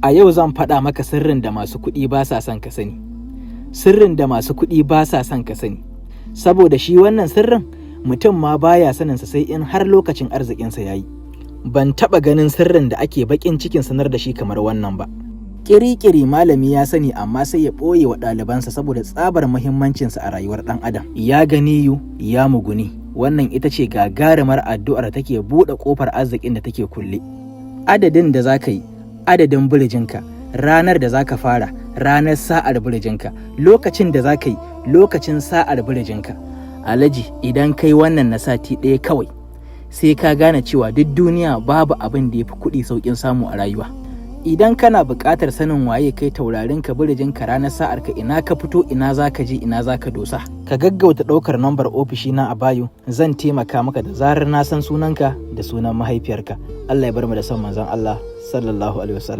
A yau zan faɗa maka sirrin da masu kuɗi ba sa son ka sani. Sirrin da masu kuɗi ba sa son ka sani. Saboda shi wannan sirrin mutum ma baya saninsa sai in har lokacin arzikinsa ya yi. Ban taɓa ganin sirrin da ake baƙin cikin sanar da shi kamar wannan ba. Ƙiri-ƙiri malami ya sani, amma sai ya ɓoye wa ɗalibansa saboda tsabar muhimmancinsa a rayuwar ɗan adam. Ya Ganiyu, ya Muguni. Wannan ita ce gagarumar addu'ar da take buɗe ƙofar arzikin da take kulle. Adadin da za ka yi, adadin burjinka, ranar da za ka fara, ranar sa'ar burjinka, lokacin da za ka yi, lokacin sa'ar burjinka. Alhaji, idan kai wannan na sati ɗaya kawai, sai ka gane cewa duk duniya babu abin da ya fi kuɗi sauƙin samu a rayuwa. Idan kana buƙatar sanin waye kai, taurarin ka, burjinka, ranar sa'ar ka, ina ka fito, ina za ka je, ina za ka dosa, ka gaggauta ɗaukar nambar ofishina a bio. Zan taimaka maka da zarar na san sunanka da sunan mahaifiyarka. Allah ya bar mu da son Manzon Allah, sallallahu alaihi wasallam.